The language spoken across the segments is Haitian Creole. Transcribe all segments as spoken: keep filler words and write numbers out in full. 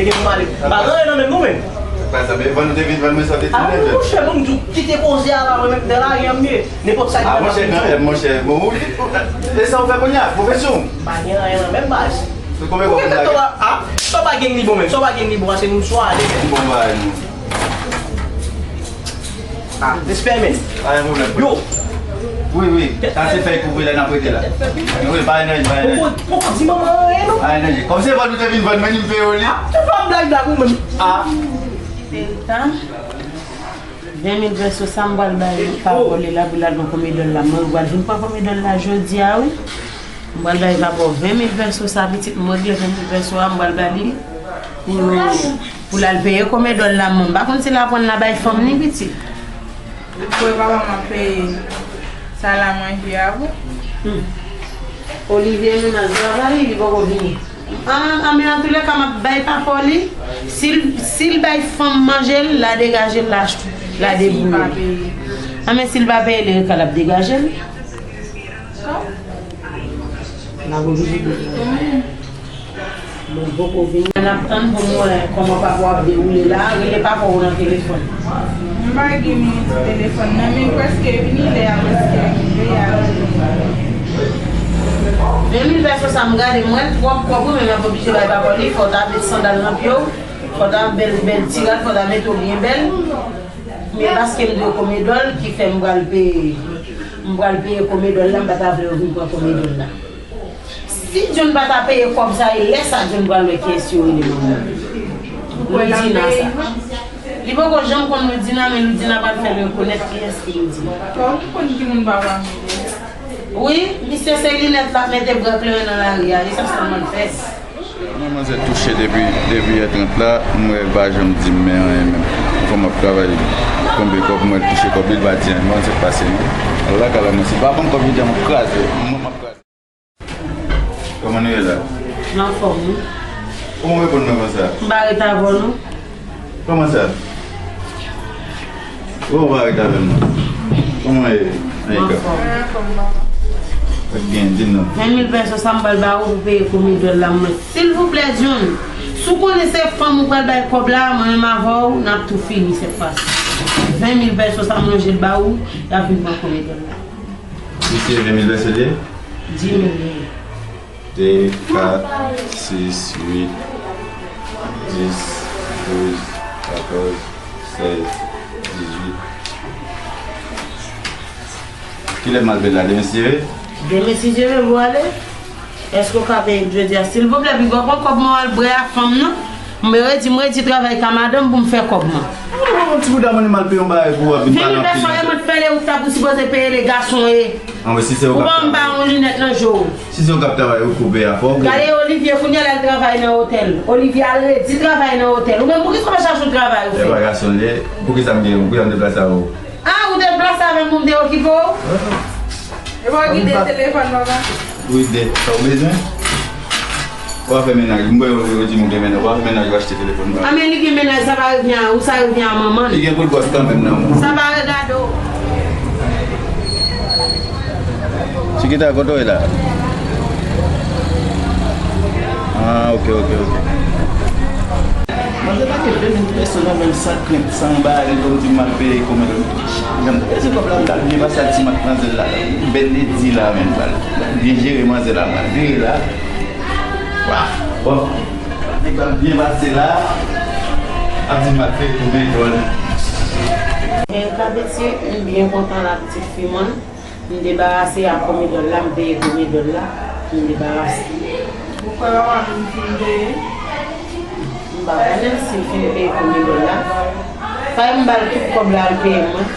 Gen pou m ale. M pa gen anyen nan men m non, menm. Se pa sa, men vann ou te vin vann mwen sa w te di. Ah, mwen, monchè, bon, m di w, kite koze a la, mwen menm nan lari an m ye. Nenpòt sa ki... Ah, monchè, kanmenm, monchè. Bon, ou, e sa w fè kounye a, pwofesyon? M pa gen anyen nan men m, baz. Se konbyen kòb ou lage? Ah, sa w pa gen li bon, menm. Sa w pa gen li bon, se moun swa ale. Bon, bagay, non. Ah, respè, men. Pa gen pwoblèm. Yo. Wi, wi. Sa se fèy kouvri la n ap rete la. Wi, pa gen danje, pa gen danje. Poko, poko di manman anyen, non. Pa gen danje. Kòm se vann ou te vin vann mwen, m peye w li. Ah, tout pa blag la pou mwen. Ah. Ven mil pèso sa m pral bay pa Pòl la pou l al pran komedòl la. Mwen pral vin pran komedòl la jodi a, wi. M pral bay papa w ven mil pèso sa, pitit, m regle ven mil pèso a, m pral ba li pou, pou l al peye komedòl la. Mwen m pa konn si l ap pran l la bay fanm ni, pitit. Ou kwè papa m ap peye sal a manje a pou? Hmm. Olivier menm al travay, li poko vini. An, an, men antoulèka, m ap bay papa w li. Si l, si l bay fanm manje l, l a degaje l, l a, l a debouye l. An, men si l pa peye, li reka l ap degaje l. N ap oblije de... Mwen poko vini. N ap tann pou m wè kòman papa w ap dewoule la. Rele papa w nan telefòn. M pa gen telefòn nan, men prèske vini, lè a prèske rive a. Ven mil pèso sa m gade, m wè l twòp kòb wi, men m ap oblije bay papa w li. Fò w ta met sandal nan pye w, fò w ta bèl, bèl ti rad, fò w ta mete w byen bèl. Men paske m dwe komedòl ki fè m pral peye, m pral peye komedòl la, m pa ta vle yo vin pran komedòl la. Si John pa ta peye kòb sa, e lè sa John pral wè kiyès yo rele manman. Loudina sa. Li poko janm konn Loudina, men Loudina pral fè l rekonèt kiyès ki Loudina. Bon, ou konn ki moun papa m ye. Wi, misye se linèt l ap mete, bran kleren nan lari a, e sa sèlman l fè. Manman se touche depi, depi yè trant la, m wè l pa janm di m men anyen menm. Fò m ap travay, konbe kòb, m wè l touche kòb li, l pa di anyen. Mwen se pase non. Al lakay la, mwen si l pa ban m kòb li, m ap kraze. Mwen m ap kraze. Kòman nou ye la? M anfòm wi. Kòman w reponn mwen konsa? M pa ret avè w non. Kòman sa? Ou pa ret avè m non. Kòman w ye? Anfòm. Ak gen, di m non. Ven mil pèso sa m pral ba ou pou peye komedòl la mwen. Silvouplè, John. Si w konnen se fanm ou pral bay kòb la, mwen menm avè w, n ap tou fini sèt fwa si. Ven mil pèso sa m lonje l ba ou, y ap vin pran komedòl la. Misye ven mil pèso l ye? Di mil li ye. De, kat, sis, uit, dis, douz, katòz, sèz, dizuit. Kilè m al peye l la? Demen si Dye vle? Demen si Dye vle pou w ale? Èske w ka peye m jodi a? Silvouplè, piga w pran kòb mwen w al bwè a fanm nan. M redi, m redi travay ka madanm pou m fè kòb mwen. Ou pran yon ti bouda mwen, m al peye yon bagay pou w ap vin pale anpil. Ven mil pèso e mwen k fè le wout la pou sipoze peye le gason e. Anmwey, si se ou k ap travay. Ou ban m pa yon linèt nan je w. Si se ou k ap travay, ou koupe a fò w. Gade Olivier, kounye a l al travay nan otèl. Olivier al redi travay nan otèl. Ou menm, poukisa w pa chache yon travay ou fè? E pa gason l ye. Poukisa m gen, poukisa m deplase avè w? Ah, ou deplase avè m pou m te okipe w? E pa w ki te telefòn, papa? Wi, de. Sa w bezwen? Ou pa fè mennaj. M wè yo, yo di m ou gen mennaj. Ou pa fè mennaj, ou achte telefòn ba. A, men li gen mennaj, sa pa revyen a ou, sa revyen a manman l. Li gen pou l gwòs kanmenm nan mwen. Sa pa regade w. Chiquita, kote w ye la? Ah, ok, ok, ok. Manzè lage ven mil pèso nan men m san krent, san anbare, pou m di m al peye komedòl. Jan m te peze kòb la, m t al byen pase ak ti matmanzèl la. Bèl ledi la menm, pral byen jere manzè la, m al vire la. Wa, bon. Nèg la byen pase la. Ap di m al peye komedòl. Erika Betty, m byen kontan la, pitit fi mwen. M debarase ak komedòl la, m peye komedòl la, m debarase. Ou kwè papa m fin peye? M pa konnen si l fin peye komedòl la. Fay m ba l tout kòb la, l peye mwen.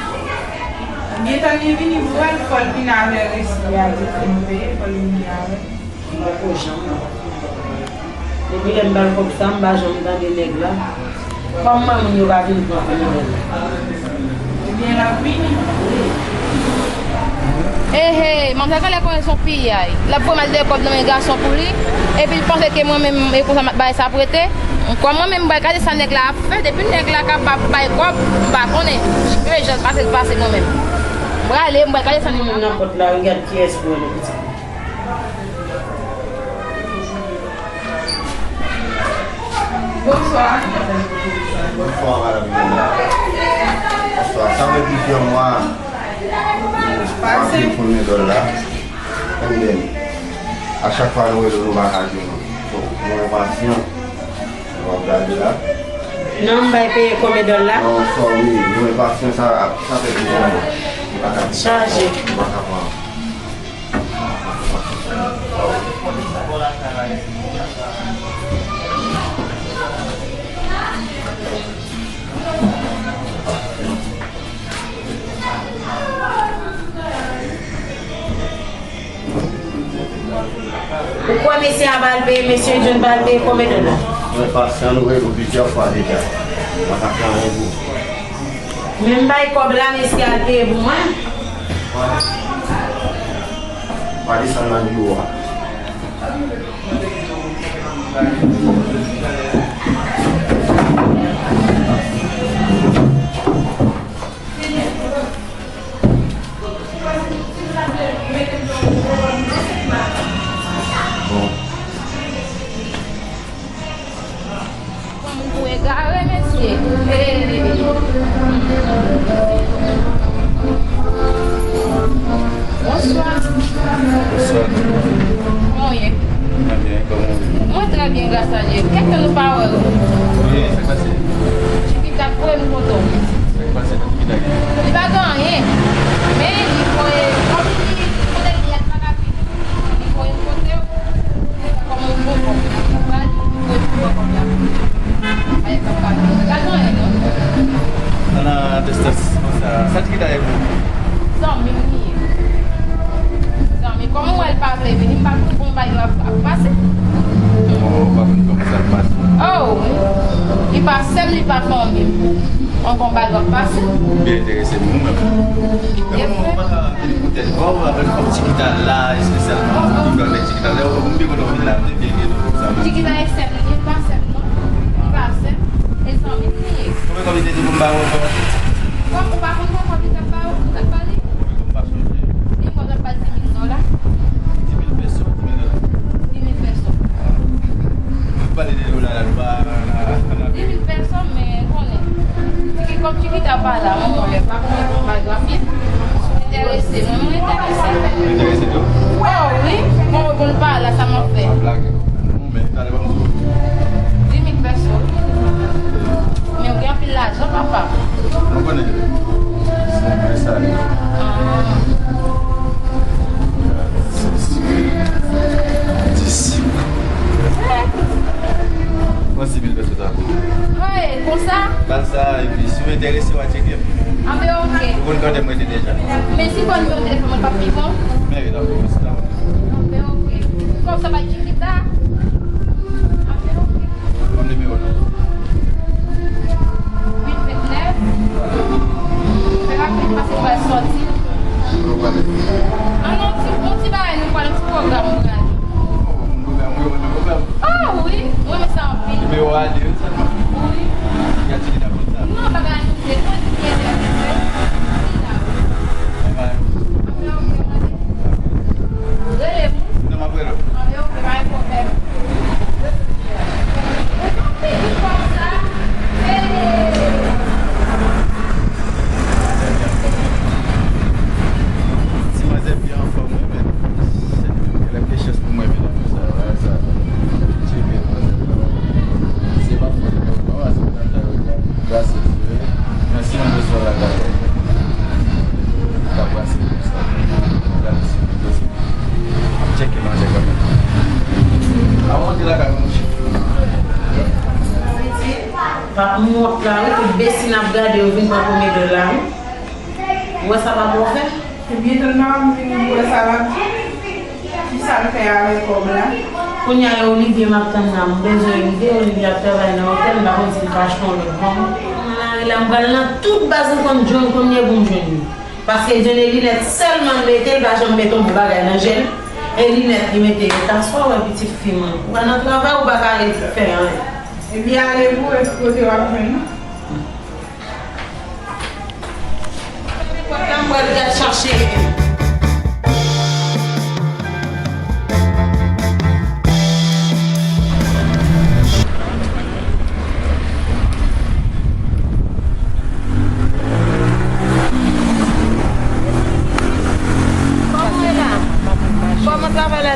Gentan li vini pou al, fò l vin avè resi a, di l fin peye, fò l vini avè. M poko janm. Depi lè m ba l kòb sa, m pa janm tande nèg la. Kòm manmi yo pa vin pran pou nou menm. Ebyen, l ap vini. Ehe, manzè genlè konnen se yon piyay. L ap voye m al dèyè kòb nan men gason pou li. Epi l panse ke mwen menm, e konsa m ap bay sa prete. Kòm mwen menm, m pral gade sa nèg la ap fè. Depi nèg la kapab bay kòb, m pa konnen. Ki jan l pase l pase mwen menm. M prale, m pral gade sa nèg la ap fè. Nan pòt la, wi, gad kiyès pou wè pitit. Bonswa. Bonswa, madanm Linda. Bonswa. Sa fè plizyè mwa, m ap peye Comedol la. And then, a chak fwa nou rele w, nou pa ka jwenn ou. So, nou enpasyan. Nou ap gade la. Non, m bay peye Comedol la. Non, sorry. Nou enpasyan, sa, sa fè plizyè mwa. Nou pa ka. Chaje. Nou pa ka pran. Ou kwè mesye a pa al peye, mesye John pa al peye Comedol la? Mwen pase an ouvè yo plizyè fwa deja. Mwen pa fè anyen pou ou. Men m bay kòb la, mesye a al peye pou mwen. Pa desann nan biwo a. Bon. Kòm ou egare, mesye. Bonswa. Bonswa. Kòman w ye? Mwen byen, kòman w ye? Mwen trè byen, gras a Dye. Kèk tan nou pa wè w. Wi, sa k pase? Chikita voye m kote w. Sa k pase nan Chikita gen? Li pa gen anyen. Men li voye, kòm li konnen li yèt pa ka vini, li voye m kote w. Kòm yon bon kòb, li voye m bon kòb la. Pa gen kòb pa gen. Li pa gen anyen, non. Nan distans konsa, sa Chikita ye pou ou? Zanmi m li ye. Zanmi, kòman w wè l pa vle vini? M pa konn kòman bagay yo ap, ap pase. Bon, ou pa konn kòman sa ap pase. Oh, wi. Li pa sè m, li pa fanmi m. Ankò bagay yo ap pase. Ou byen enterese m, ou menm. Kòman ou pa ka vini pou tèt pa w avèk kòb Chikita la, espesyalman pou vin avèk Chikita la? Ou byen kontan w vin la, m te byen gen nou konsa. Chikita e sè m, li pa sè m, non. Li pa sè m. E zanmi m li ye. Konbyen kòb li te di pou m ba ou ankò? Kòb, ou pa konn kòb li t ap ba ou, t ap ba li? Wi, m pa sonje. Li mwen t ap ba l di mil dola. Di mil peso, di mil dola. Di mil peso. Nou pale de dola la, nou pa nan, nan... Di mil peso, men konnen. Tiki kòb Chikita pa la, manman, lè pa konnen pou bagay la fèt. Enterese, mwen, mwen enterese. Enterese tou? Oh, wi. Bon, bon, pa la, sa m ap fè. Ap lage. Bon, men, talè, ban m di w. Di mil peso. Men ou gen anpil lajan, papa. Mwen konnen. Se vre sa. Ah. Dis. Pran sis mil peso sa pou ou. Hey, konsa? Ba l sa, epi si w enterese, w a tcheke m. Anben, oke. Ou konn kote m rete deja. Men si w ban m nimewo telefòn mwen, p ap pi bon? Men wi, dakò, mèsi la. Anben, oke. Kòb sa bay Chikita? Anben, oke. Ban m nimewo w non. Uit vennèf. Fè rapid, paske m pral sòti. Kote w prale? An, yon ti, yon ti bagay, nou pral yon ti pwogram, nou prale. Oh, yon pwogram, wi, yon pwogram. Ah wi, mwen renmen sa anpil. Nimewo a de wi sèlman. Wi. Gad ti ki ta konn sa. Non, bagay nou se konn ki enterese. Li la wi. Anben, oke, anben. Rele m. Non, m ap rele w. Anben, oke, pa gen pwoblèm. Ou konn figi konsa. Hey. Ti manzè byen anfòm, wi, men. Se li menm ki lè gen chans pou mwen vin nan sa, sa. Tcheke manzè la. Se pa fòt mwen, non, a se nan ta yo ka brase, wi. Men si yon boswè la ka fè, ka brase konsa. Gade si yon boswè. Tcheke manzè kanmenm. A monte lakay ou, monchè. Pap mont la, wi, tout besi n ap gade yo vin pran Comedol la, wi. Ou wè sa pa bon fè? Ebyen, tann manman m vini pou wè sa l ap di. Kisa l fè avèk kòb la? Kounye a, e Olivier m ap tann la. M bezwen Olivier, Olivier ap travay nan otèl, m pa konn si l pa achte yon lòt ban m. Nan lari la, m pral nan tout baz m konn John konn ye pou m jwenn li. Paske John e linèt sèlman l mete, l pa janm mete yon bon bagay nan je l. E linèt li mete yo. Aswè, w wè pitit fi m, ou pa nan travay, ou pa ka fè anyen. Ebyen, ale pou wè kote w ap jwenn li. Pòt la, m pral gad chache.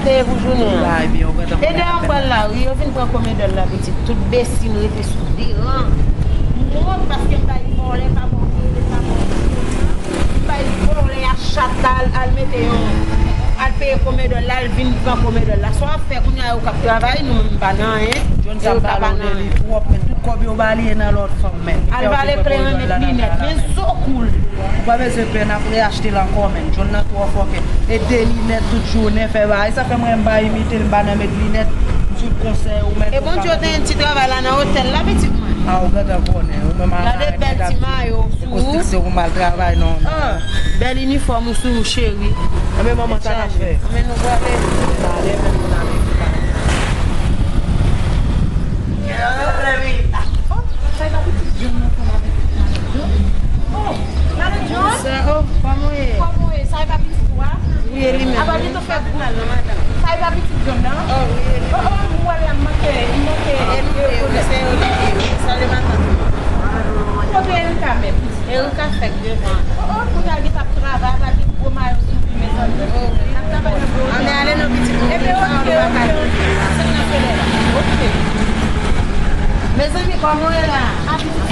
Te pou jounen an. Bay byen, ou gentan konnen. E dèyè w pral la, wi, yo vin pran komedòl la, pitit. Tout besin rete sou de ran. M wont paske m bay vòlè, pa vòlè, pa vòlè. M bay vòlè a chat la, al, al mete yon, al peye komedòl la, al vin pran komedòl la. Sa w ap fè kounye a, yo k ap travay, nou menm pa nan anyen. John sa pale w de li twòp, men tout kòb yo ba li e nan lòt fanm, men. Al vale kleren, met linèt, men zo koul. Ou pa bezwen pè, n ap reyachte l ankò, men. John nan twò fòkè. E de linèt tout jounen, fè bagay. Sa fè mwen, m pa imite l, m pa nan met linèt. M swiv konsèy ou, men. E Bondye, w te yon ti travay la nan otèl la, pitit mwen. A, ou gentan konnen. Ou menm a. Gade bèl ti mayo sou ou. Konstriksyon pou m al travay, non. Ah, bèl inifòm ou sou ou, cheri. Enben, manman, sa n ap fè? Enben, nou prale. Prale, men nou prale. Oh, sa e pa pitit John nan fanm avèk Madan John? Oh, Madan John? Sa, oh, kòman w ye? Kòman w ye? Sa e pa pitit ou a? Wi, e li menm. Apa, li tou fè gou. Sa e pa pitit John nan? Oh, wi, e li. Oh, oh, m wè l la, m manke, m manke. E li, wi, se Olivier. Salye matant. Kote Erika menm? Erika fèk devan. Oh, oh, kounye a li t ap travay, pa gen gwo mayo sou li, mezanmi. N ap travay nan gwo. Ann ale non, pitit mwen. Ebyen, oke, oke, oke. Sa n ap fè la? Oke. Mezanmi, kòman w ye la?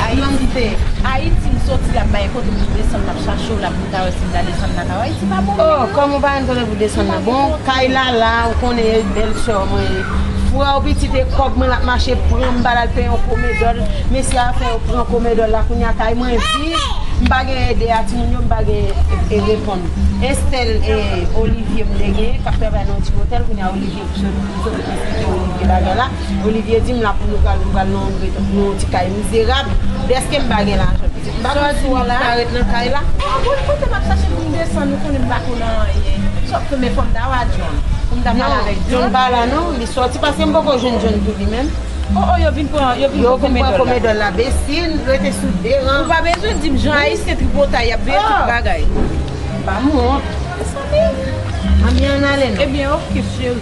Ayiti. Ayiti, m soti la, m pa gen kote pou m desann, m ap chache w la, pou m ta wè si m ta desann lakay ou. Ayiti pa bon menm non. Oh, kòman w pa gen kote pou desann nan? Bon, kay la la, ou konnen e bèl sè mwen ye. Frè w pitit e kòb mwen l ap mache pran, m ba l al peye yon komedòl. Mesye a fè yo pran komedòl la, kounye a kay mwen vid. M pa gen ede a timoun yo, m pa gen e, e reponn. Estèl e Olivier m te gen, k ap travay nan yon ti otèl, kounye a Olivier sot, m sot eksplike Olivier bagay la. Olivier di m la pou nou pral, nou pral nan yon, nan yon ti kay mizerab. Dèske m pa gen lajan, pitit. M pa konn si w ap ka ret nan kay la. Ah, bon, kote m ap chache pou m desann, ou konnen m pa konn anyen. Sòf ke men fò m ta wè John. Pou m ta pale avèk John. Non, John pa la non, li sòti paske m poko jwenn John tou li menm. Oh, oh, yo vin pran, yo vin pran komedòl la. Yo vin pran komedòl la, besin, rete sou de ran. Ou pa bezwen di m, jan ayisyen tripotay, y ap veye tout bagay. M pa wont. Mezanmi. Ann ale non. Ebyen, oke, cheri.